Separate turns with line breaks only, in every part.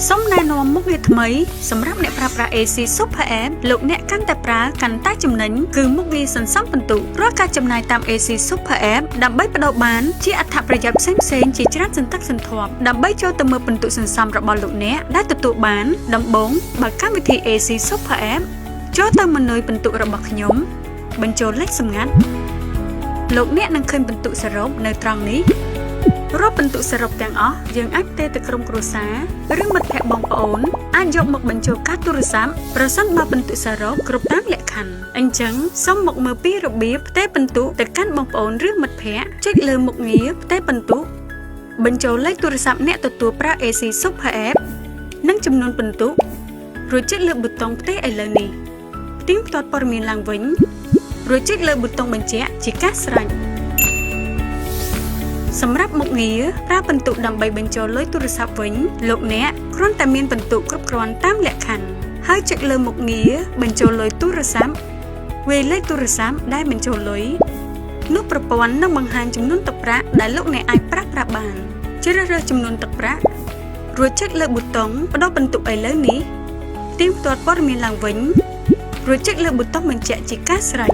សូមណែនាំមុខងារថ្មីសម្រាប់អ្នកប្រើប្រាស់ AC Super App លោកអ្នកកាន់តែប្រើកាន់តែចំណេញគឺមុខងារសន្សំពិន្ទុរាល់ការចំណាយតាម AC Super App ដើម្បីប្ដូរបានជាអត្ថប្រយោជន៍ផ្សេងៗជាច្រើនសន្ធឹកសន្ធាប់ដើម្បីចូលទៅមើលពិន្ទុសន្សំរបស់លោកអ្នកដែលទទួលបានដំបូងបើកកម្មវិធី AC Super App ចូលទៅម៉ឺនុយពិន្ទុរបស់ខ្ញុំបញ្ចូលលេខសម្ងាត់លោកអ្នកនឹងឃើញពិន្ទុសរុបនៅត្រង់នេះ រាល់ពិន្ទុសរុបទាំងអស់យើងអាចផ្ទេរទៅក្រុមគ្រួសារឬមិត្តភ័ក្តិបងប្អូនអាចយកមកបញ្ចូលកាតទូរស័ព្ទប្រសិនបើពិន្ទុសរុបគ្រប់តាមលក្ខខណ្ឌអញ្ចឹងសូមមកមើលពីរបៀបផ្ទេរពិន្ទុទៅកាន់បងប្អូនឬមិត្តភ័ក្តិចុចលើមុខងារផ្ទេរពិន្ទុបញ្ចូលលេខទូរស័ព្ទអ្នកទទួលប្រើ AC Super App និងចំនួនពិន្ទុរួចចុចលើប៊ូតុងផ្ទេរឥឡូវនេះផ្ទៀងផ្ទាត់ព័ត៌មានឡើងវិញរួចចុចលើប៊ូតុងបញ្ជាក់ជាការស្រេច សម្រាប់មុខងារប្រើពិន្ទុដើម្បីបញ្ចូលលុយទូរស័ព្ទវិញលោកអ្នកគ្រាន់តែមានពិន្ទុគ្រប់គ្រាន់តាមលក្ខខណ្ឌហើយចុចលើមុខងារបញ្ចូលលុយទូរស័ព្ទវាយលេខទូរស័ព្ទដែលបញ្ចូលលុយនោះប្រព័ន្ធនឹងបង្ហាញចំនួនទឹកប្រាក់ដែលលោកអ្នកអាចប្រើប្រាស់បានជ្រើសរើសចំនួនទឹកប្រាក់រួចចុចលើប៊ូតុងប្ដូរពិន្ទុឥឡូវនេះផ្ទៀងផ្ទាត់ព័ត៌មានឡើងវិញរួចចុចលើប៊ូតុងបញ្ជាក់ជាការស្រេច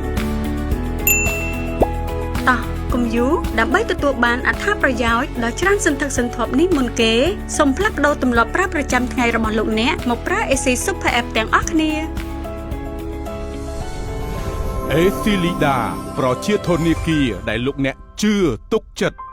តោះកុំយូរដើម្បីទទួលបានអត្ថប្រយោជន៍ដ៏ច្រើនសន្ធឹកសន្ធាប់នេះមុនគេសូមផ្លាស់ប្ដូរទម្លាប់ប្រើប្រចាំថ្ងៃរបស់លោកអ្នកមកប្រើ AC Super App ទាំងអស់គ្នា
អេស៊ីលីដាប្រជាធនាគារដែលលោកអ្នកជឿទុកចិត្ត។